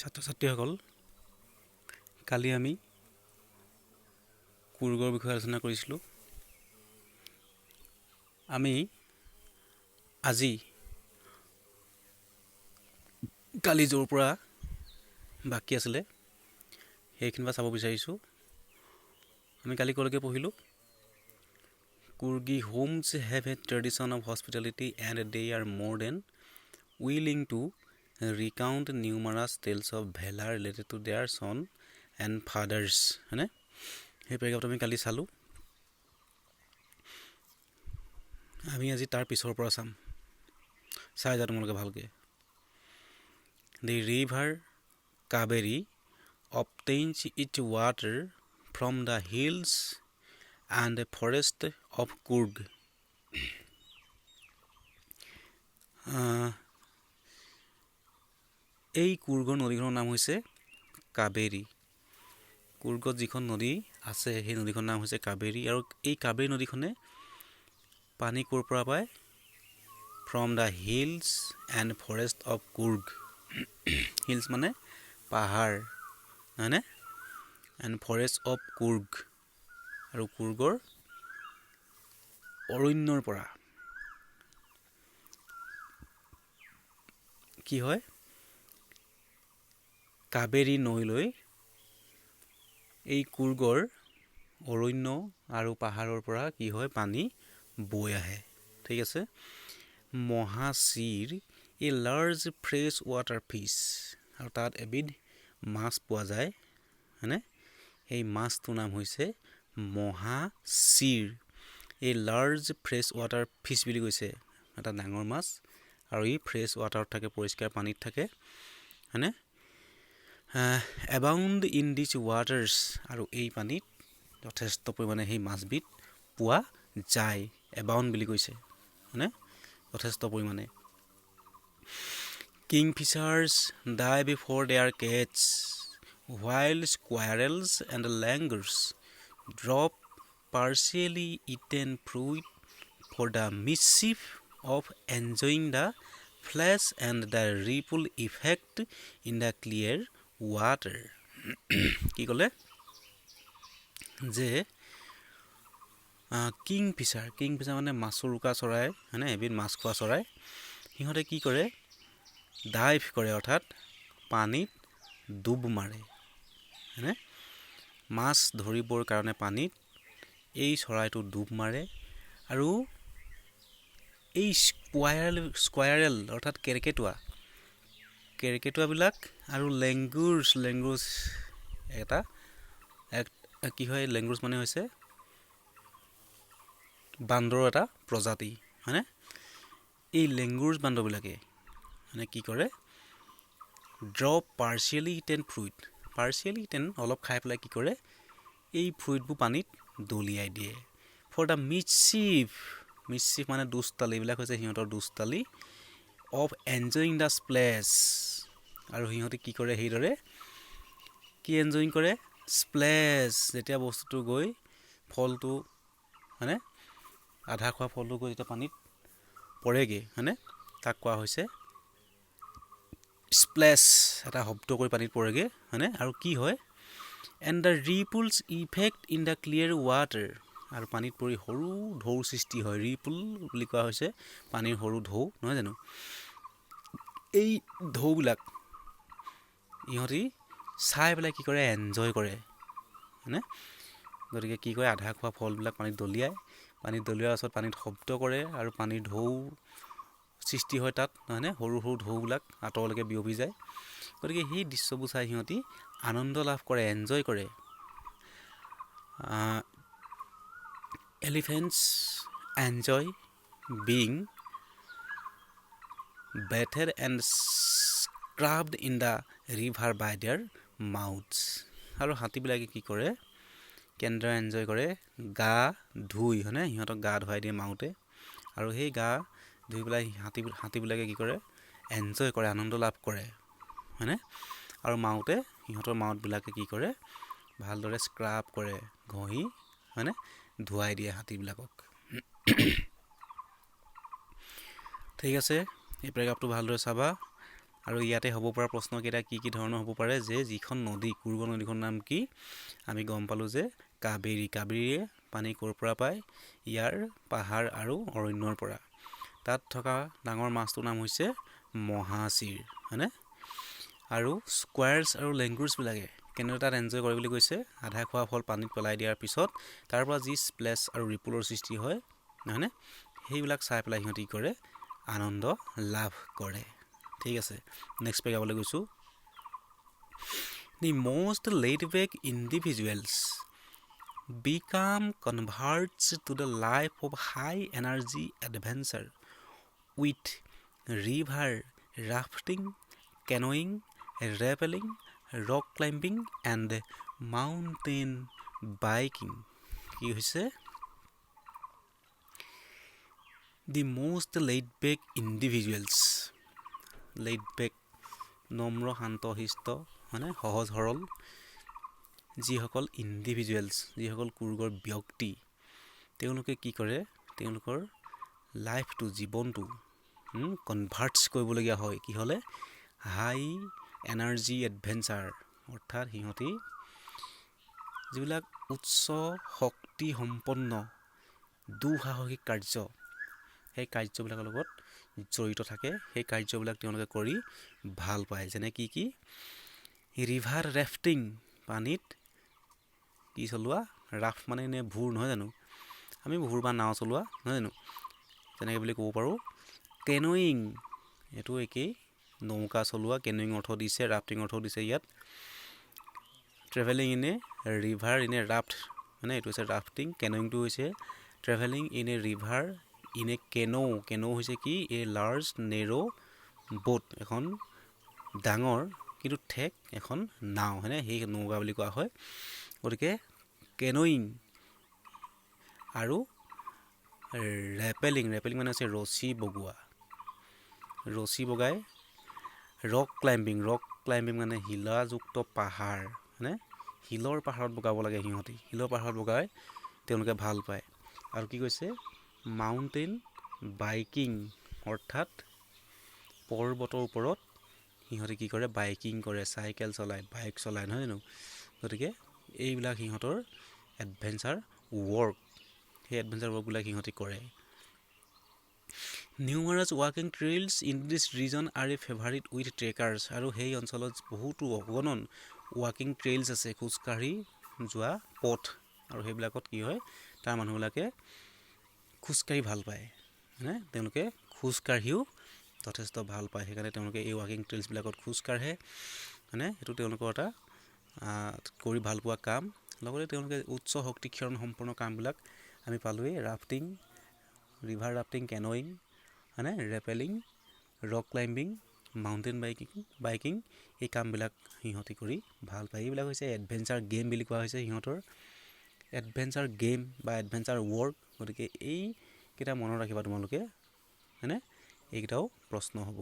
ছাত্ৰ ছাত্ৰীসকল, কালি আমি কুৰ্গৰ বিষয়ে আলোচনা কৰিছিলোঁ। আমি আজি কালি য'ৰ পৰা বাকী আছিলে সেইখিনি পৰা চাব বিচাৰিছোঁ। আমি কালি ক'লৈকে পঢ়িলোঁ? Coorgi homes have a tradition of hospitality and they are more than willing to recount numerous tales of valour related to their son and fathers, হয়নে? সেই পেৰেগ্ৰাফটো আমি কালি চালোঁ। আমি আজি তাৰ পিছৰ পৰা চাম, চাই যা তোমালোকে ভালকৈ। The river Kaveri obtains its water from the hills and forest of Coorg. এই কুৰ্গৰ নদীখনৰ নাম হৈছে কাবেৰী। কুৰ্গত যিখন নদী আছে সেই নদীখনৰ নাম হৈছে কাবেৰী। আৰু এই কাবেৰী নদীখনে পানী ক'ৰ পৰা পায়? From the hills and forest of Coorg. Hills মানে পাহাৰ, নহয়নে? এণ্ড ফৰেষ্ট অফ কুৰ্গ, আৰু কুৰ্গৰ অৰণ্যৰ পৰা কি হয়? কাবেৰী নৈলৈ এই কুৰ্গৰ অৰণ্য আৰু পাহাৰৰ পৰা কি হয়? পানী বৈ আহে। ঠিক আছে। Mahseer a large fresh water fish, আৰু তাত এবিধ মাছ পোৱা যায়, হয়নে? সেই মাছটোৰ নাম হৈছে mahseer. A large fresh water fish বুলি কৈছে, এটা ডাঙৰ মাছ আৰু ই ফ্ৰেছ ৱাটাৰত থাকে, পৰিষ্কাৰ পানীত থাকে, হয়নে? এবাউণ্ড ইন these ৱাটাৰ্ছ, আৰু এই পানীত যথেষ্ট পৰিমাণে সেই মাছবিধ পোৱা যায়। এবাউণ্ড বুলি কৈছে, হয়নে? যথেষ্ট পৰিমাণে। Kingfishers die before their catch, while squirrels and langurs drop partially eaten fruit for the mischief of enjoying the flash and the ripple effect in the clear water. কি ক'লে যে কিংফিচাৰ, কিংফিচাৰ মানে মাছৰোকা চৰাই, হয়নে? এবিধ মাছ খোৱা চৰাই। সিহঁতে কি কৰে? ডাইভ কৰে, অৰ্থাৎ পানীত ডুব মাৰে, হয়নে? মাছ ধৰিবৰ কাৰণে পানীত এই চৰাইটো ডুব মাৰে। আৰু এই স্কুৱাৰেল অৰ্থাৎ কেৰ্কেটুৱা, কেৰ্কেটুৱাবিলাক আৰু লেংগুৰ্ছ, লেংগুৰ্ছ এটা এক কি হয়? লেংগুৰ্ছ মানে হৈছে বান্দৰৰ এটা প্ৰজাতি, হয়নে? এই লেংগুৰ্ছ বান্দৰবিলাকে মানে কি কৰে? Drop partially eaten fruit, partially eaten অলপ খাই পেলাই কি কৰে? এই ফ্ৰুইটবোৰ পানীত দলিয়াই দিয়ে। ফৰ the মিছচিফ, মিছচিফ মানে দুষ্টালি, এইবিলাক হৈছে সিহঁতৰ দুষ্টালি। অফ এনজয়িং the splash, আৰু সিহঁতে কি কৰে সেইদৰে কি এনজয়িং কৰে? স্প্লেছ, যেতিয়া বস্তুটো গৈ ফলটো, হয়নে, আধা খোৱা ফলটো গৈ যেতিয়া পানীত পৰেগৈ, হয়নে, তাক কোৱা হৈছে স্প্লেছ, এটা শব্দ কৰি পানীত পৰেগৈ, হয়নে? আৰু কি হয়? And the ripples effect in the clear water, আৰু পানীত পৰি সৰু ঢৌৰ সৃষ্টি হয়। ৰিপুল বুলি কোৱা হৈছে পানীৰ সৰু ঢৌ, নহয় জানো? এই ঢৌবিলাক ইহঁতি চাই পেলাই কি কৰে? এনজয় কৰে, হয়নে? গতিকে কি কৰে? আধা খোৱা ফলবিলাক পানীত দলিয়ায়, পানীত দলিওৱাৰ পাছত পানীত শব্দ কৰে আৰু পানীৰ ঢৌ সৃষ্টি হয় তাত, নহয়নে? সৰু সৰু ঢৌবিলাক আঁতৰলৈকে বিয়পি যায়। গতিকে সেই দৃশ্যবোৰ চাই সিহঁতি আনন্দ লাভ কৰে, এনজয় কৰে। Elephants enjoy being bathed and scrubbed in the river by their mahouts. আৰু হাতীবিলাকে কি কৰে? কেনেদৰে এনজয় কৰে? গা ধুই, হয়নে? সিহঁতক গা ধুৱাই দিয়ে মাউতে, আৰু সেই গা ধুই পেলাই হাতীবিলাকে কি কৰে? এনজয় কৰে, আনন্দ লাভ কৰে, হয়নে? আৰু মাউতে সিহঁতৰ মাউতবিলাকে কি কৰে? ভালদৰে স্ক্ৰাব কৰে, ঘঁহি, হয়নে, ধুৱাই দিয়ে হাতীবিলাকক। ঠিক আছে, এই পেৰেগ্ৰাফটো ভালদৰে চাবা। আৰু ইয়াতে হ'ব পৰা প্ৰশ্নকেইটা কি কি ধৰণৰ হ'ব পাৰে যে যিখন নদী, কুৰ্গ নদীখনৰ নাম কি? আমি গম পালোঁ যে কাবেৰী। কাবেৰীয়ে পানী ক'ৰ পৰা পায়? ইয়াৰ পাহাৰ আৰু অৰণ্যৰ পৰা। তাত থকা ডাঙৰ মাছটোৰ নাম হৈছে মহাচিৰ, হয়নে? আৰু স্কুৱাৰছ আৰু লেংগুৰছবিলাকে কেনেদৰে তাত এনজয় কৰে বুলি কৈছে? আধা খোৱা ফল পানীত পেলাই দিয়াৰ পিছত তাৰ পৰা যি স্প্লেছ আৰু ৰিপুলৰ সৃষ্টি হয়, নহয়নে? সেইবিলাক চাই পেলাই সিহঁতি কি কৰে? আনন্দ লাভ কৰে। ঠিক আছে, নেক্সট পেগাবলৈ গৈছোঁ। The most laid back individuals become converts to the life of high energy adventure with river rafting, canoeing, rappelling, rock climbing and mountain biking. কি হৈছে? The most laid back individuals, laid back নম্ৰ, শান্ত, শিষ্ট, মানে সহজ সৰল যিসকল individuals, যিসকল কুৰ্গৰ ব্যক্তি, তেওঁলোকে কি কৰে? তেওঁলোকৰ লাইফটো, জীৱনটো কনভাৰ্টছ কৰিবলগীয়া হয় কি হ'লে? হাই এনাৰ্জি এডভেঞ্চাৰ, অৰ্থাৎ সিহঁতি যিবিলাক উচ্চ শক্তি সম্পন্ন দুঃসাহসিক কাৰ্য, সেই কাৰ্যবিলাকৰ লগত জড়িত থাকে। সেই কাৰ্যবিলাক তেওঁলোকে কৰি ভাল পায়। যেনে কি কি? ৰিভাৰ ৰেফটিং, পানীত কি চলোৱা? ৰাফ্ট মানে এনে ভুৰ, নহয় জানো? আমি ভুৰ বা নাও চলোৱা, নহয় জানো? তেনেকৈ বুলি ক'ব পাৰোঁ। কেনয়িং, এইটো একেই, নৌকা চলোৱা, কেনয়িং অৰ্থ দিছে, ৰাফটিং অৰ্থ দিছে ইয়াত। Travelling in a river in a raft, মানে এইটো হৈছে ৰাফটিং। কেনয়িংটো হৈছে travelling in a river in a canoe. Canoe হৈছে কি? এ লাৰ্জ নেৰ' বোট, এখন ডাঙৰ কিন্তু ঠেক এখন নাও, হয়নে? সেই নৌকা বুলি কোৱা হয়। গতিকে কেনয়িং আৰু ৰেপেলিং, ৰেপেলিং মানে হৈছে ৰছী বগোৱা, ৰছী বগাই। ৰক ক্লাইম্বিং, ৰক ক্লাইম্বিং মানে শিলাযুক্ত পাহাৰ, হয়নে? শিলৰ পাহাৰত বগাব লাগে সিহঁতি, শিলৰ পাহাৰত বগাই তেওঁলোকে ভাল পায়। আৰু কি কৈছে? মাউণ্টেইন বাইকিং, অৰ্থাৎ পৰ্বতৰ ওপৰত সিহঁতে কি কৰে? বাইকিং কৰে, চাইকেল চলায়, বাইক চলায়, নহয় জানো? গতিকে এইবিলাক সিহঁতৰ এডভেঞ্চাৰ ৱৰ্ক, সেই এডভেঞ্চাৰ ৱৰ্কবিলাক সিহঁতি কৰে। Numerous walking trails in this region are a favourite with trekkers. আৰু সেই অঞ্চলত বহুতো অগণন ৱাকিং ট্ৰেইলছ আছে, খোজকাঢ়ি যোৱা পথ। আৰু সেইবিলাকত কি হয়? তাৰ মানুহবিলাকে খোজকাঢ়ি ভাল পায়, হয়নে? তেওঁলোকে খোজকাঢ়িও যথেষ্ট ভাল পায়, সেইকাৰণে তেওঁলোকে এই ৱাকিং ট্ৰেইলছবিলাকত খোজকাঢ়ে, হয়নে? সেইটো তেওঁলোকৰ এটা কৰি ভাল পোৱা কাম। লগতে তেওঁলোকে উচ্চ শক্তি ক্ষৰণ সম্পন্ন কামবিলাক আমি পালোঁৱেই, ৰাফটিং, ৰিভাৰ ৰাফটিং, কেনয়িং, হয়নে? Rappelling, rock climbing, mountain biking, এই কামবিলাক সিহঁতি কৰি ভাল পায়। এইবিলাক হৈছে এডভেঞ্চাৰ গেম বুলি কোৱা হৈছে, সিহঁতৰ এডভেঞ্চাৰ গেম বা এডভেঞ্চাৰ ৱৰ্ক। গতিকে এইকেইটা মনত ৰাখিবা তোমালোকে, হয়নে? এইকেইটাও প্ৰশ্ন হ'ব।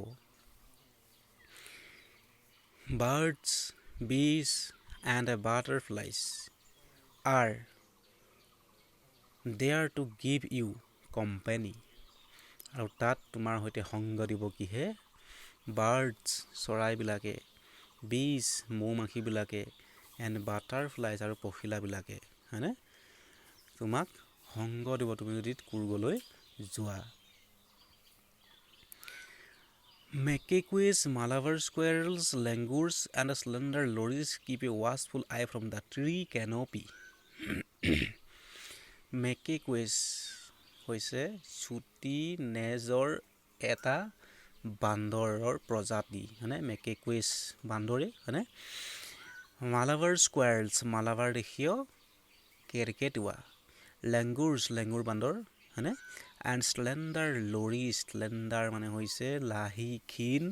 Birds, bees and butterflies are there to give you company. আৰু তাত তোমাৰ সৈতে সংগ দিব কিহে? বাৰ্ডছ, চৰাইবিলাকে, বিজ, মৌ মাখিবিলাকে, এণ্ড বাটাৰফ্লাইজ, আৰু পখিলাবিলাকে, হয়নে? তোমাক সংগ দিব তুমি যদি কুৰ্গলৈ যোৱা। Macaques, Malabar squirrels, langurs and slender loris keep a watchful eye from the tree canopy. Macaques হৈছে চুটি নেজৰ এটা বান্দৰৰ প্ৰজাতি, হয়নে? মেকেকুৱেছ বান্দৰেই, হয়নে? মালাবাৰ স্কুৱেৰলছ, মালাবাৰ দেশীয় কেৰ্কেটুৱা, লেংগুৰ্ছ, লেংগুৰ বান্দৰ, হয়নে? এণ্ড স্লেণ্ডাৰ লৰিছ, স্লেণ্ডাৰ মানে হৈছে লাহি ক্ষীণ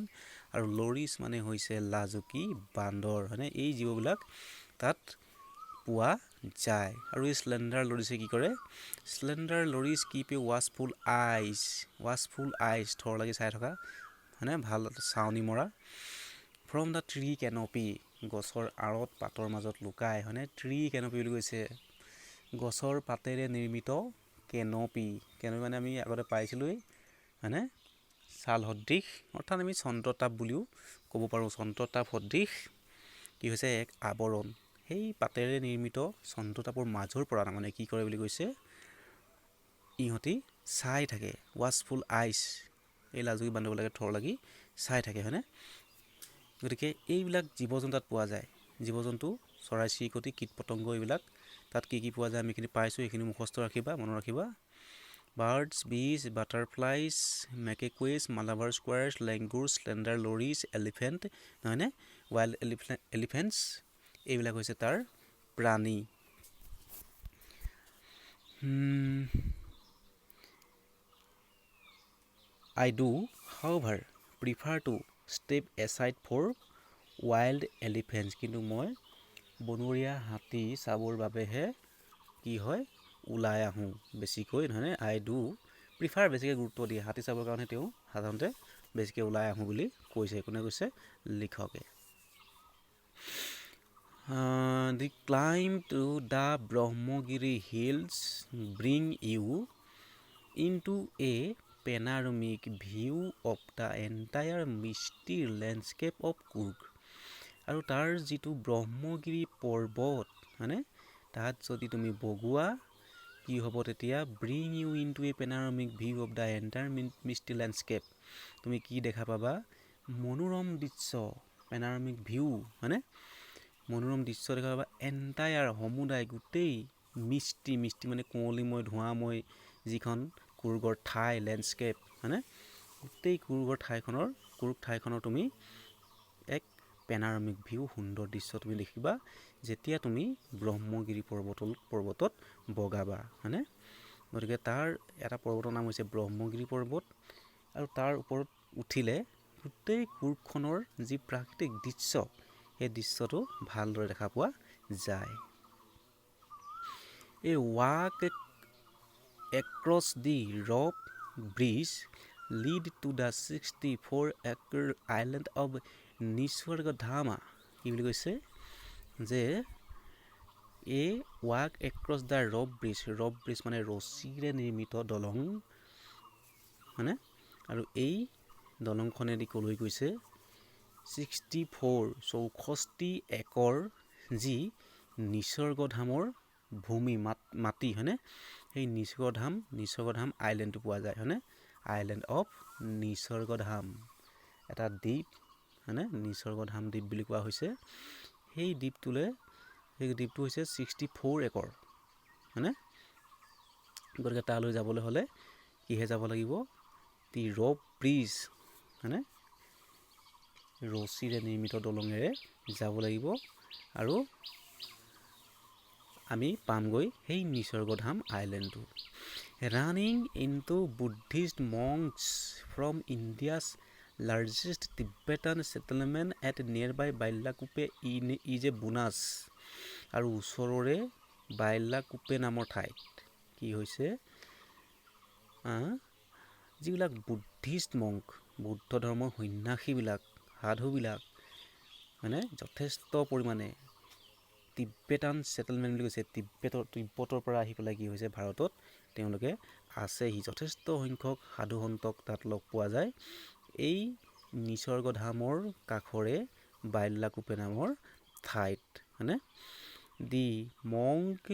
আৰু লৰিছ মানে হৈছে লাজুকী বান্দৰ, হয়নে? এই জীৱবিলাক তাত পোৱা যায়। আৰু এই স্লেণ্ডাৰ লৰিছে কি কৰে? Slender loris keep a watchful eyes, watchful eyes থৰ লাগি চাই থকা, হয়নে? ভাল চাৱনি মৰা। ফ্ৰম the tree canopy, গছৰ আঁৰত পাতৰ মাজত লুকাই, হয়নে? ট্ৰী কেনপি বুলি কৈছে, গছৰ পাতেৰে নিৰ্মিত কেনপি। কেনপি মানে আমি আগতে পাইছিলোঁৱেই, হয়নে? ছাল সদৃশ, অৰ্থাৎ আমি চন্দ্ৰতাপ বুলিও ক'ব পাৰোঁ। চন্দ্ৰতাপ সদৃশ কি হৈছে? এক আৱৰণ। সেই পাতেৰে নিৰ্মিত চন্দ্ৰতাপৰ মাজৰ পৰা তাৰমানে কি কৰে বুলি কৈছে? ইহঁতি চাই থাকে, ৱাচফুল আইচ। এই লাজুকী বান্দৰবিলাকে থৰ লাগি চাই থাকে, হয়নে? গতিকে এইবিলাক জীৱ জন্তু তাত পোৱা যায়। জীৱ জন্তু, চৰাই চিৰিকটি, কীট পতংগ, এইবিলাক তাত কি কি পোৱা যায় আমি এইখিনি পাইছোঁ। এইখিনি মুখস্থ ৰাখিবা, মনত ৰাখিবা। Birds, bees, butterflies, macaques, Malabar squirrels, langurs, slender loris, elephant, নহয়নে? ৱাইল্ড এলিফেণ্টছ, এইবিলাক হৈছে তাৰ প্ৰাণী। I do, however, prefer to step aside for wild elephants. কিন্তু মই বনৰীয়া হাতী চাবৰ বাবেহে কি হয়, ওলাই আহোঁ বেছিকৈ, নহয়নে? আই do prefer, বেছিকৈ গুৰুত্ব দিয়ে হাতী চাবৰ কাৰণে তেওঁ সাধাৰণতে বেছিকৈ ওলাই আহোঁ বুলি কৈছে। কোনে কৈছে? লিখকে। The climb to the Brahmagiri hills bring you into a panoramic view of the entire misty landscape of Coorg. আৰু তাৰ যিটো ব্ৰহ্মগিৰি পৰ্বত, হয়নে, তাত যদি তুমি বগোৱা, কি হ'ব তেতিয়া? Bring you into a panoramic view of the entire misty landscape. তুমি কি দেখা পাবা? মনোৰম দৃশ্য, পেনাৰমিক ভিউ, হয়নে, মনোৰম দৃশ্য দেখা পাবা। এণ্টায়াৰ, সমুদায়, গোটেই, মিষ্টি, মিষ্টি মানে কুঁৱলীময়, ধোঁৱাময় যিখন কুৰ্গৰ ঠাই, লেণ্ডস্কেপ, হয়নে, গোটেই কুৰ্গৰ ঠাইখনৰ, কুৰ্গ ঠাইখনৰ তুমি এক পেনাৰমিক ভিউ, সুন্দৰ দৃশ্য তুমি দেখিবা যেতিয়া তুমি ব্ৰহ্মগিৰি পৰ্বতত বগাবা, হয়নে? গতিকে তাৰ এটা পৰ্বতৰ নাম হৈছে ব্ৰহ্মগিৰি পৰ্বত, আৰু তাৰ ওপৰত উঠিলে গোটেই কুৰ্গখনৰ যি প্ৰাকৃতিক দৃশ্য, সেই দৃশ্যটো ভালদৰে দেখা পোৱা যায়। A walk across the rope bridge lead to the 64 acre island of Nisargadhama. কি বুলি কৈছে যে a walk across the rope bridge, rope bridge মানে ৰছীৰে নিৰ্মিত দলং, হয়নে? আৰু এই দলংখনেদি ক'লৈ গৈছে? 64, 64 একৰ যি নিসৰ্গধামৰ ভূমি, মাটি, হয়নে, সেই নিসৰ্গধাম আইলেণ্ডটো পোৱা যায়, হয়নে? আইলেণ্ড অফ নিসৰ্গধাম, এটা দ্বীপ, হয়নে? নিসৰ্গধাম দ্বীপ বুলি কোৱা হৈছে সেই দ্বীপটোলৈ। সেই দ্বীপটো হৈছে 64 একৰ, হয়নে? গতিকে তালৈ যাবলৈ হ'লে কিহে যাব লাগিব? দি ৰ'প ব্ৰিজ, হয়নে, ৰছীৰে নিৰ্মিত দলঙেৰে যাব লাগিব আৰু আমি পামগৈ সেই নিসৰ্গধাম আইলেণ্ডটো। Running into Buddhist monks from India's largest Tibetan settlement at nearby Bylakuppe in is a bonus. আৰু ওচৰৰে বাইলাকুপে নামৰ ঠাইত কি হৈছে? যিবিলাক বুদ্ধিষ্ট মংক, বৌদ্ধ ধৰ্মৰ সন্যাসীবিলাক, সাধুবিলাক, মানে যথেষ্ট পৰিমাণে তিব্বেটান ছেটেলমেণ্ট বুলি কৈছে, তিব্বতৰ পৰা আহি পেলাই কি হৈছে, ভাৰতত তেওঁলোকে আছেহি। যথেষ্ট সংখ্যক সাধু সন্তক তাত লগ পোৱা যায় এই নিসৰ্গধামৰ কাষৰে বাইলাকুপে নামৰ ঠাইত, হয়নে? The monk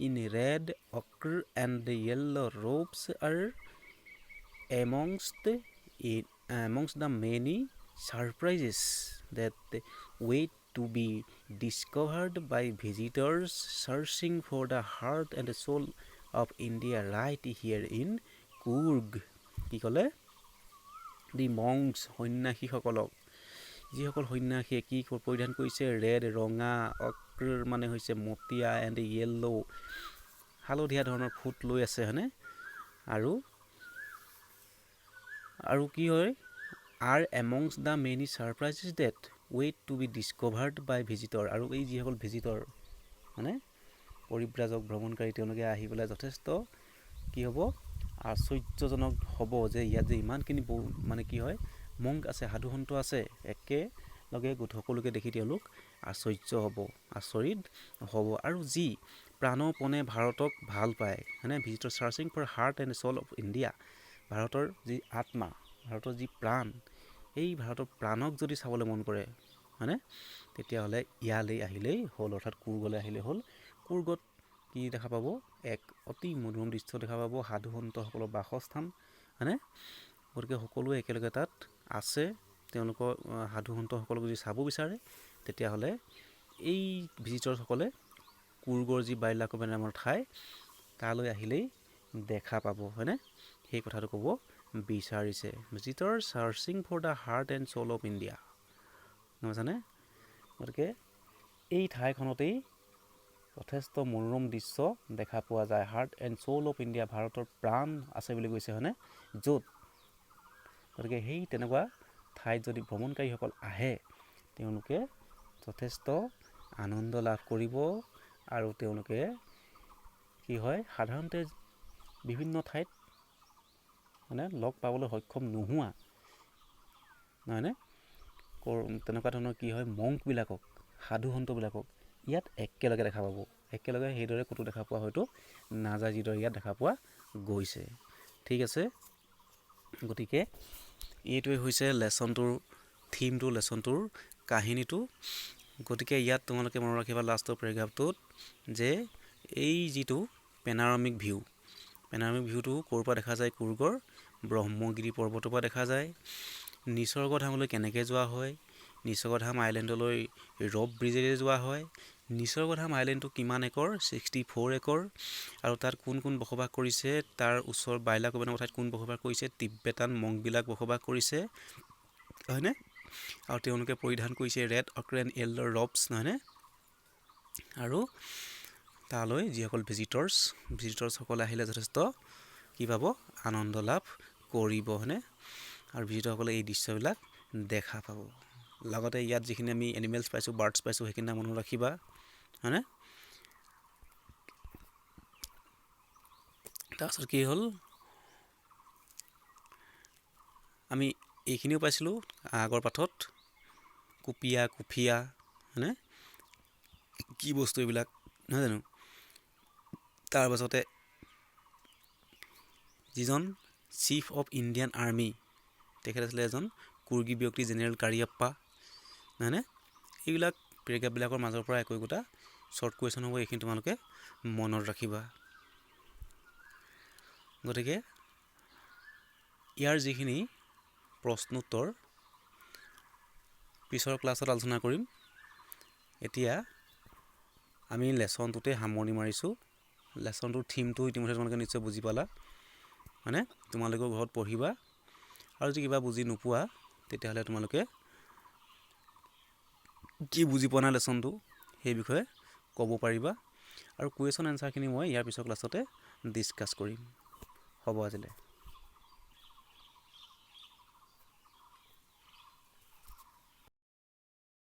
in red, ochre and yellow robes are amongst the many surprises that wait to be discovered by visitors searching for the heart and soul of India right here in Coorg. কি ক'লে? দি মংছ, সন্যাসীসকলক, যিসকল সন্যাসীয়ে কি পৰিধান কৰিছে? Red, ৰঙা, অক্ৰ মানে হৈছে মটীয়া, এণ্ড য়েল্ল', হালধীয়া ধৰণৰ ফুট লৈ আছে, হয়নে? আৰু কি হয়? Are amongst the many surprises that wait to be discovered by visitor. আৰু এই যিসকল ভিজিটৰ, মানে পৰিব্ৰাজক, ভ্ৰমণকাৰী, তেওঁলোকে আহি পেলাই যথেষ্ট কি হ'ব, আশ্চৰ্যজনক হ'ব যে ইয়াত যে ইমানখিনি মানে কি হয়, মংক আছে, সাধু সন্ত আছে একেলগে। সকলোকে দেখি তেওঁলোক আশ্চৰ্য হ'ব, আচৰিত হ'ব। আৰু যি প্ৰাণপণে ভাৰতক ভাল পায়, হয়নে, visitor searching for heart and soul of India, ভাৰতৰ যি আত্মা ভাৰতৰ যি প্ৰাণ, এই ভাৰতৰ প্ৰাণক যদি চাবলৈ মন কৰে, হয়নে, তেতিয়াহ'লে ইয়ালৈ আহিলেই হ'ল, অৰ্থাৎ কুৰ্গলৈ আহিলেই হ'ল। কুৰ্গত কি দেখা পাব? এক অতি মনোৰম দৃশ্য দেখা পাব, সাধু সন্তসকলৰ বাসস্থান, হয়নে? গতিকে সকলোৱে একেলগে তাত আছে। তেওঁলোকৰ সাধু সন্তসকলক যদি চাব বিচাৰে, তেতিয়াহ'লে এই ভিজিটৰসকলে কুৰ্গৰ যি বাইলাকোবে নামৰ ঠাই, তালৈ আহিলেই দেখা পাব, হয়নে? সেই কথাটো ক'ব বিচাৰিছে। Visitor searching for the heart and soul of India, গম পাইছানে? গতিকে এই ঠাইখনতেই যথেষ্ট মনোৰম দৃশ্য দেখা পোৱা যায়। Heart and soul of India, ভাৰতৰ প্ৰাণ আছে বুলি কৈছে, হয়নে? য'ত গতিকে সেই তেনেকুৱা ঠাইত যদি ভ্ৰমণকাৰীসকল আহে, তেওঁলোকে যথেষ্ট আনন্দ লাভ কৰিব। আৰু তেওঁলোকে কি হয়, সাধাৰণতে বিভিন্ন ঠাইত মানে লগ পাবলৈ সক্ষম নোহোৱা, নহয়নে, তেনেকুৱা ধৰণৰ কি হয়, মংকবিলাকক, সাধু সন্তবিলাকক ইয়াত একেলগে দেখা পাব। একেলগে সেইদৰে ক'তো দেখা পোৱা হয়তো নাযায়, যিদৰে ইয়াত দেখা পোৱা গৈছে। ঠিক আছে, গতিকে এইটোৱে হৈছে লেচনটোৰ থিমটো, লেচনটোৰ কাহিনীটো। গতিকে ইয়াত তোমালোকে মনত ৰাখিবা লাষ্টৰ পেৰেগ্ৰাফটোত যে এই যিটো পেনাৰমিক ভিউ, পেনাৰমিক ভিউটো ক'ৰ পৰা দেখা যায়? কুৰ্গৰ ব্ৰহ্মগিৰি পৰ্বতৰ পৰা দেখা যায়। নিসৰ্গধামলৈ কেনেকৈ যোৱা হয়? নিসৰ্গধাম আইলেণ্ডলৈ ৰ'প ব্ৰিজেৰে যোৱা হয়। নিসৰ্গধাম আইলেণ্ডটো কিমান একৰ? 64 একৰ। আৰু তাত কোন কোন বসবাস কৰিছে? তাৰ ওচৰ বাইলাকোবে নামৰ ঠাইত কোন বসবাস কৰিছে? তিব্বেতান মংকবিলাক বসবাস কৰিছে, হয়নে? আৰু তেওঁলোকে পৰিধান কৰিছে ৰেড অক্ৰে এণ্ড য়েল্ল' ৰবছ, নহয়নে? আৰু তালৈ যিসকল ভিজিটৰ্ছসকল আহিলে যথেষ্ট কি পাব? আনন্দ লাভ কৰিব, হয়নে? আৰু ভিজিটৰসকলে এই দৃশ্যবিলাক দেখা পাব। লগতে ইয়াত যিখিনি আমি এনিমেলছ পাইছোঁ, বাৰ্ডছ পাইছোঁ, সেইখিনি মনত ৰাখিবা, হয়নে? তাৰপিছত কি হ'ল, আমি এইখিনিও পাইছিলোঁ আগৰ পাঠত, কুপিয়া, কুফিয়া, হয়নে? কি বস্তু এইবিলাক, নহয় জানো? তাৰপাছতে যিজন চিফ অফ ইণ্ডিয়ান আৰ্মি, তেখেত আছিলে এজন কুৰ্গী ব্যক্তি, জেনেৰেল কাৰিয়াপ্পা, নহয়নে? এইবিলাক পেৰেগ্ৰাফবিলাকৰ মাজৰ পৰা একো একোটা শ্বৰ্ট কুৱেশ্যন হ'ব, এইখিনি তোমালোকে মনত ৰাখিবা। গতিকে ইয়াৰ যিখিনি প্ৰশ্নোত্তৰ পিছৰ ক্লাছত আলোচনা কৰিম। এতিয়া আমি লেচনটোতে সামৰণি মাৰিছোঁ। লেচনটোৰ থিমটো ইতিমধ্যে তোমালোকে নিশ্চয় বুজি পালা, হয়নে? তোমালোকেও ঘৰত পঢ়িবা, আৰু যদি কিবা বুজি নোপোৱা তেতিয়াহ'লে তোমালোকে কি বুজি পোৱা নাই লেচনটো সেই বিষয়ে ক'ব পাৰিবা। আৰু কুৱেশ্যন এনচাৰখিনি মই ইয়াৰ পিছৰ ক্লাছতে ডিছকাছ কৰিম। হ'ব আজিলৈ।